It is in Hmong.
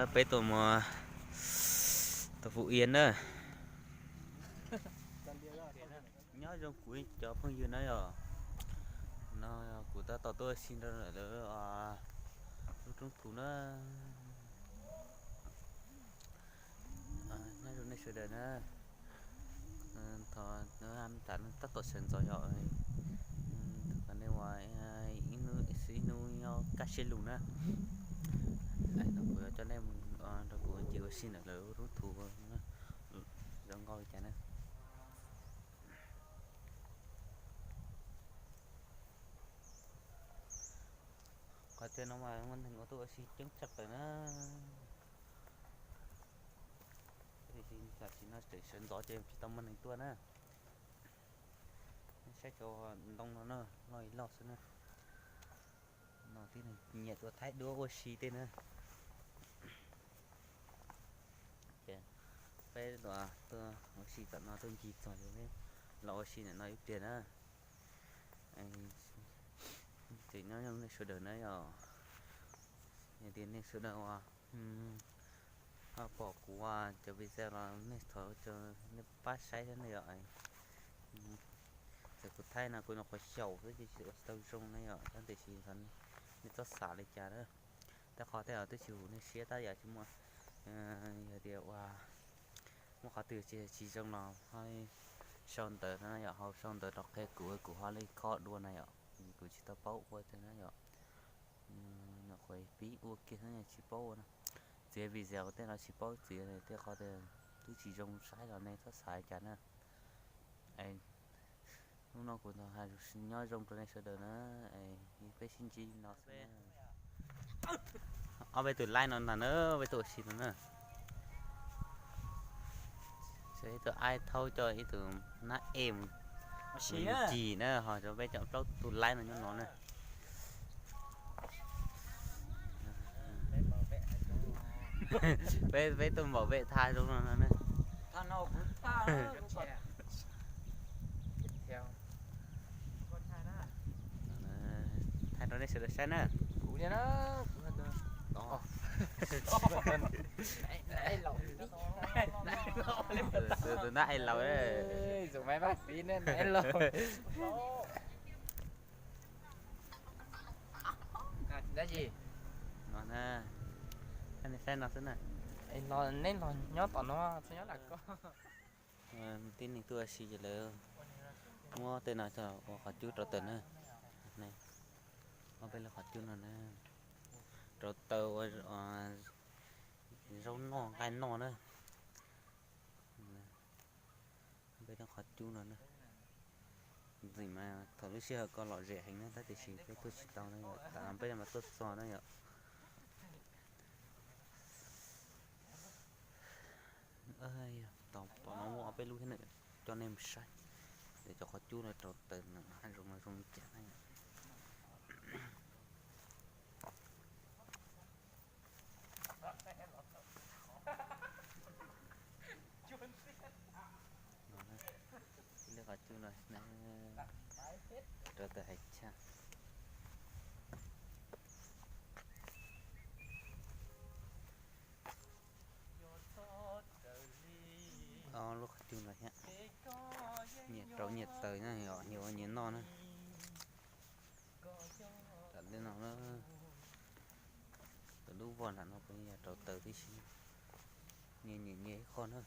Peb tuaj mus, tuaj Phú Yên na. Nyob zoo kuv cov phooj ywg na yom. No kuv tab tom tuaj ua si nrog lawv lub roob tug na. Nyob zoo nej sawv daws na. Thov, tab tom sawv ntxov yog, thov kom nej ua ib hnub nyob kaj siab lug na. No kuv yuav coj nej mus nrog kuv ncig ua si ntawm lawv lub roob tug zoo nkauj li cas na. Qhov chaw no mas muaj neeg ua tuaj ua si coob tshaj plaws na. Tam sim no tseem sawv ntxov ces tsis tau muaj neeg tuaj na. Saib cov ntoo no na, loj li loj xwb na. No tib neeg nyiam tuaj thaij duab ua si tej na. Ces peb tuaj ua si tom no tuaj ncig txog, los ua si ntawm no ib pliag na. Tseem nyob zoo nej sawv daws na yom. Yog tias nej sawv daws uas ho pom kuv cov video los nej thov nej pab saib thiab na yom. Txawm kuv thaij no kuv nyuam qhuav xyaum xwb ces tsis ua tsis tau zoo na yom, tab tiam sis nej txhob xav li cas na. Tej qhov tej twb tsis hum nej siab tab yam tsis muaj, yog tias uas muaj qhov twg tsis zoo los ho sau ntawv no yom, ho sau ntawv rau qhia kuv, kuv ho li kho dua na yom. Kuv tsis tau paub ua thiab na yom. Nyuam qhuav pib ua kiag xwb tsis paub ua na. Txiav video tej los tsis paub txiav, tej qhov twb tsis zoo saib los nej txhob xav li cas na. Hnub no kuv hais nyob zoo rau nej sawv daws na, peb sib ntsib no xwb na. Ob peb tus laib no ntag na, peb tuaj ua si no na. Ib tug aib thaub coj ib tug nab ej mus ncig na, ho rau peb cov plaub tug laib no nyob no na. Peb, peb tuaj npaum peb thaj zoo no no na. Thaij rau nej sawv daws saib na. Tus nab ej laus. No na, nej saib no xwb na. Neb los nyob tom no, txhob nyob lam ko. Tib neeg tuaj ua si ces lawv muab tej no coj ua qhov cub rauv taws na. Muab peb lub qhov cub no na, rauv taws ua zaub noj nqaij noj na. Peb lub qhov cub no na. Ntxim mas thaum lub sij hawm ko lom zem heev na, tab tiam sis peb tuaj tsis tau na yom, tam no peb mam tuaj txog na yom. Tom no muaj ob peb lub thiab na, coj nej mus saib. Ces cov qhov cub no rauv taws na, hav zoov no zoo li cas na. Lub qhov cub no rauv taws hais tshaj. Ob lub qhov cub no thiab. Nyias rauv nyias taws na, nyias ua nyias noj na. Tam tej no na, tus lub voj nram no kuj yog rauv taws tib si, nyias nyias nyias ib qho na.